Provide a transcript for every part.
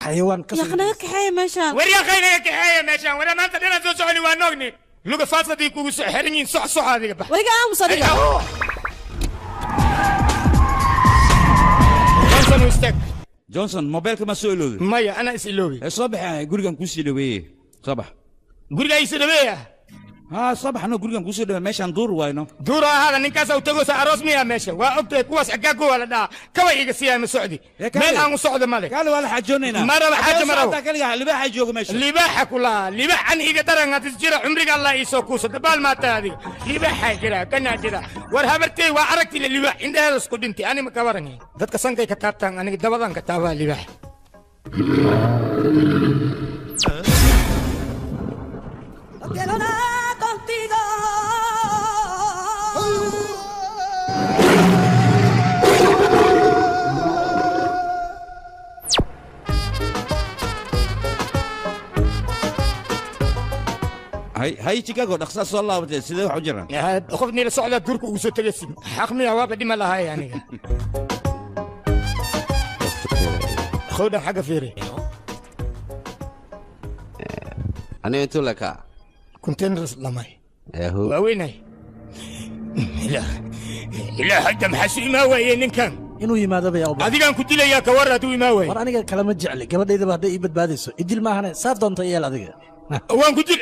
Xayawaan ka Yaaq, naga kaxeeya meeshaan. War yaaqay, naga kaxeeya meeshaan. War maanta dhinaan soo soconi, waa noogni luga faasfadii kugu soo xiran yihiin. Soc, soc adiga, bax. Wariga, aamus adiga. Johnson, u istaag. Johnson, mobeelka ma soo ilowday? Maya, anaa is iloobay. Ee soo bax, gurigan kuu sii dhaweeye, soo bax. Gurigaa ii soo dhaweeya? Haa, soo baxno, gurigan kuu soo dhaweeye. Meeshaan duur wayno. Duur ahaada, ninkaas u tagosa aroos miyaa meesha? Waa ogtahay kuwaas agaago waa la dhahaa. Kawa iga siiyaa, ma socdi. Meel aan u socdo male. Kaale, waa la xajoonaynaa. Ma rabo xaajo, ma rabo. Kaligaa libaaxa jooga meesha. Libaaxa ku lahaa, libaax an iga daran hadis jira. Cumriga Allah ii soo kuuso dabaal maata adiga. Libaaxaa jira, kanaa jira. War habartey waa aragti le, libaax indhaheeda isku dhintay. Ani ma ka waranay dadka sankay ka taabtaan, aniga dabadan ka taabaa libaax. No quiero nada contigo. Hay hay, Chicago, dhaqsaa soo laabatay, sidee wax u jiraan? Qofnii la socdaa duurka ugu soo tegaysin xaq miya? Waaba dhima lahaay aniga. Khowdhan xagga fiiri. Aniga intuu lekaa? Containers lamay. Yahu. Waa weynay. Ilaa hadda maxaa su imaa waayey ninkan? Inuu yimaado bay u baahan. Adigaan ku dilayaa, ka war hadduu imaa waaye. War aniga kalama jecli, gabadhaydaba hadday ii badbaadayso idil maahane, saa doonta yeel adiga. Waan ku dil.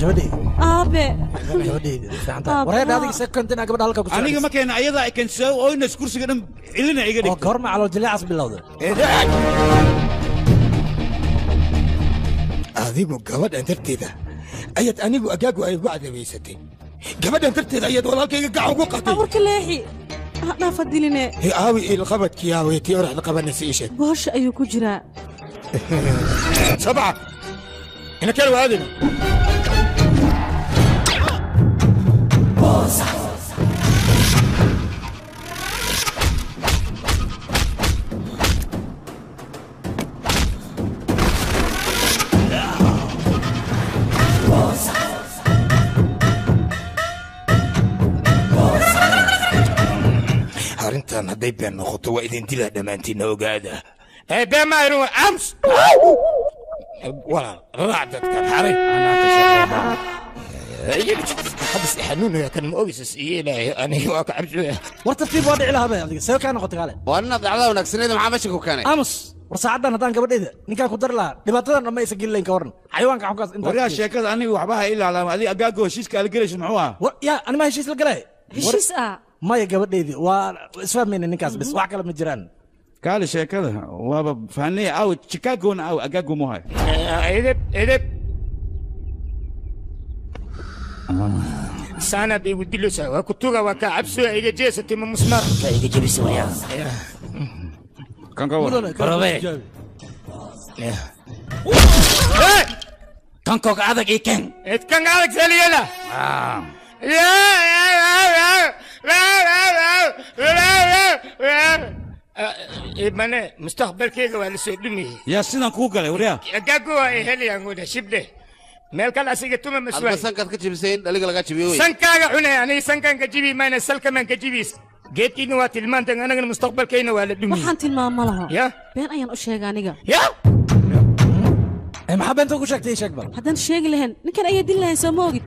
Gabadhayda. Aabe. Gabadhayda fiican tahay. Wareedha adiga se kontina gabadha halka ku soo Aniga ma keena, ayadaa i kensoo oynas kursiga dhan cilina iga oo dhigto. Goorma calool jileecas bilowda? Adigu gabadhan darteeda ayaad anigu agaagu ay ugu cadabaysatay. Gabadhan darteeda ayaad walaalkayga gacan ugu qatay. Warka leexi, ha dhaafa diline. Aawi ilqabadkii, aawi tii oraxda qabanaysa, ii sheeg. Boosha ayuu ku jiraa. Sabca ina keen, waa aadina. Arrintan hadday been noqoto, waa idin dilaa dhammaantiinna, ogaada. Ee been ma aynu ams. Walaal, raac dadkan xaray. Hadda is xanuunaya kan, ma ogis is yeelaayo. Aniga waa ka cabsooya. War tartiib, waa dhici lahaa bay adiga, see kaa noqotay kaale. Waa ninaad dhacdaa wanaagsaneeda, maxaa meesha ku keenay? Aamus. War saacaddan haddaan gabadhayda ninkaan ku dari lahaa, dhibaatadan dhamma aysan geli lahayn. Ka waran xayawaanka xunkaas intaas? Waryaa, sheekada aniga waxba ha ilaalaama. Adiga agaago heshiiska ala gelayso muxuu ahaa? War yaa anima heshiis la galay? Heshiis ah? Maya, gabadhaydii waa isfahmayna ninkaas bis, wax kale ma jiraan. Kaale, sheekada waaba fahanay. Aw Chicagona, aw agaago muhay? Edeb, edeb saanaad igu dilaysaa. Waa kutuga, waa kaa cabsooya. Iga jeesatay ma musmaar ka iga jebisa waryaa. Kan ka war. Barabe. Kan koga adag ii keen. Kan adag seliyada. Mane mustaqbalkeyga waa la soo dhumiyey. Yaa sidan kuu galay, waryaa? Agaago waa ay helayaan wada shibdhe meel kale asiga tuma Adba maswaay. Sankaad ka jibisay in dhaliga lagaa jibiyo wey. Sankaaga cunay, aniga sankaan ka jibi mayna, salkamaan ka jibis. Geedkiina waa tilmaantan, anagana mustaqbalkeyna waa la dhumiyey. Waxaan tilmaama laho. Ya. Been ayaan u sheega aniga. Ya. Maxaa beenta ugu sheegtay? Ii sheeg bal. Haddaan sheegi lahayn, ninkan ayaa dili lahayn, soo ma ogid?